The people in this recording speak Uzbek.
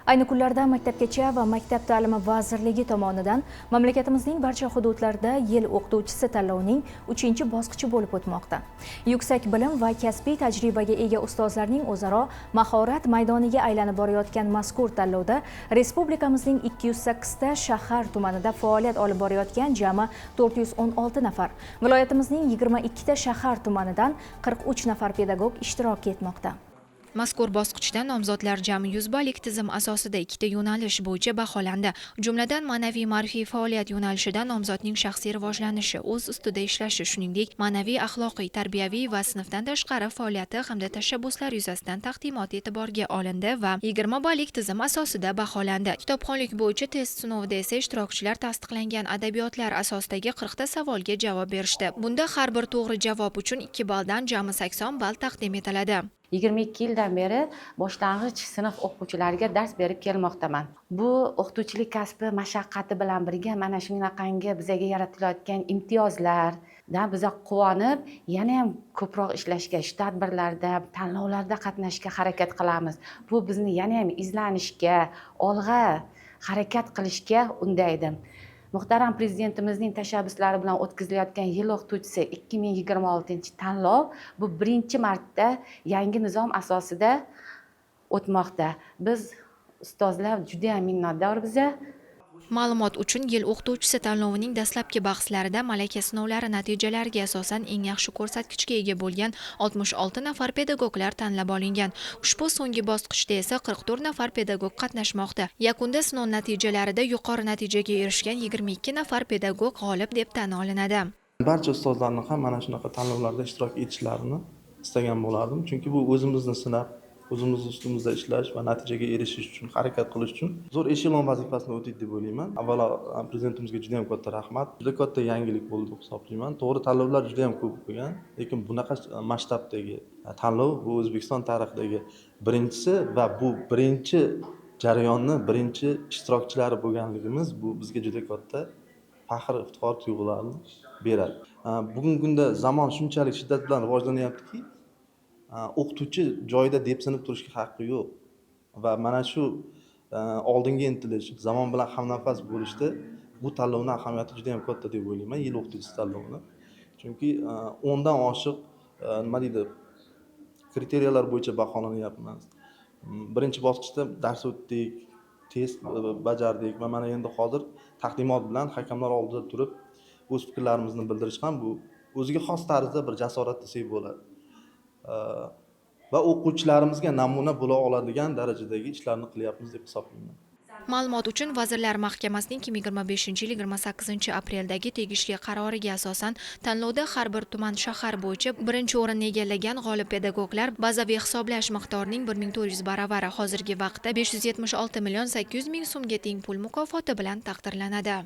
Ayni kunlarda Maktabgacha va maktab ta'limi vazirligi tomonidan mamlakatimizning barcha hududlarida Yil o'qituvchisi tanlovining 3-bosqichi bo'lib o'tmoqda. Yuksak bilim va kasbiy tajribaga ega ustozlarning o'zaro mahorat maydoniga aylanib borayotgan mazkur tanlovda respublikamizning 208 ta shahar tumanida faoliyat olib borayotgan jami 416 nafar, viloyatimizning 22 ta shahar tumanidan 43 nafar pedagog ishtirok etmoqda. Mazkur bosqichda nomzodlar jami 100 ballik tizim asosida ikkita yo'nalish bo'yicha baholandi. Jumladan, ma'naviy ma'rifiy faoliyat yo'nalishida nomzodning shaxsiy rivojlanishi, o'z ustida ishlashi, shuningdek, ma'naviy, axloqiy, tarbiyaviy va sinfdan tashqari faoliyati hamda tashabbuslar yuzasidan taqdimot e'tiborga olindi va 20 ballik tizim asosida baholandi. Kitobxonlik bo'yicha test sinovida esa ishtirokchilar tasdiqlangan adabiyotlar asosidagi 40 ta savolga javob berishdi. Bunda har bir to'g'ri javob uchun 2 balldan jami 80 ball taqdim etiladi. 22 yildan beri boshlang'ich sinf o'quvchilariga dars berib kelmoqdaman. Bu o'qituvchilik kasbi mashaqqati bilan birga mana shunaqangi bizaga yaratilayotgan imtiyozlardan biza quvonib, yana ham ko'proq ishlashga, shu tadbirlarda, tanlovlarda qatnashishga harakat qilamiz. Bu bizni yana ham izlanishga, olg'a harakat qilishga undaydi. Muhtaram prezidentimizning tashabbuslari bilan o'tkazilayotgan Yil o'qituvchisi 2026 tanlov bu birinchi marta yangi nizom asosida o'tmoqda. Biz ustozlar juda ham minnatdor biza. Ma'lumot uchun, Yil o'qituvchisi tanlovining dastlabki bahslarida malaka sinovlari natijalariga asosan eng yaxshi ko'rsatkichga ega bo'lgan 66 nafar pedagoglar tanlab olingan. Ushbu so'nggi bosqichda esa 44 nafar pedagog qatnashmoqda. Yakunda sinov natijalarida yuqori natijaga erishgan 22 nafar pedagog g'olib deb tan olinadi. Barcha ustozlarni ham mana shunaqa tanlovlarda ishtirok etishlarini istagan bo'lardim, chunki bu o'zimizni sinab, o'zimizni ustimizda ishlash va natijaga erishish uchun harakat qilish uchun zo'r eshelon vazifasini o'taydi deb o'ylayman. Avvalo, prezidentimizga juda ham katta rahmat. Juda katta yangilik bo'ldi deb hisoblayman. To'g'ri, tanlovlar juda ham ko'p bo'lgan, lekin bunaqa masshtabdagi tanlov bu O'zbekiston tarixidagi birinchisi va bu birinchi jarayonni birinchi ishtirokchilari bo'lganligimiz bu bizga juda katta faxr, iftixor tuyg'ularini beradi. Bugungi kunda zamon shunchalik shiddat bilan rivojlanyaptiki, o'qituvchi joyida depsinib turishga haqqi yo'q va mana shu oldinga intilish, zamon bilan hamnafas bo'lishda bu tanlovni ahamiyati juda ham katta deb o'ylayman, Yil o'qituvchisi tanlovini. Chunki 10dan oshiq, nima deydi, kriteriyalar bo'yicha baholanyapmiz. Birinchi bosqichda dars o'tdik, test bajardik va mana endi hozir taqdimot bilan hakamlar oldida turib o'z fikrlarimizni bildirish ham bu o'ziga xos tarzda bir jasorat desak bo'ladi va o'quvchilarimizga namuna bo'la oladigan darajadagi ishlarni qilyapmiz deb hisoblayman. Ma'lumot uchun, Vazirlar Mahkamasining 2025-yil 28 apreldagi tegishli qaroriga asosan tanlovda har bir tuman, shahar bo'yicha birinchi o'rinni egallagan g'olib pedagoglar bazaviy hisoblash miqdorining 1400 baravari, hozirgi vaqtda 576 million 800 ming so'mga teng pul mukofoti bilan taqdirlanadi.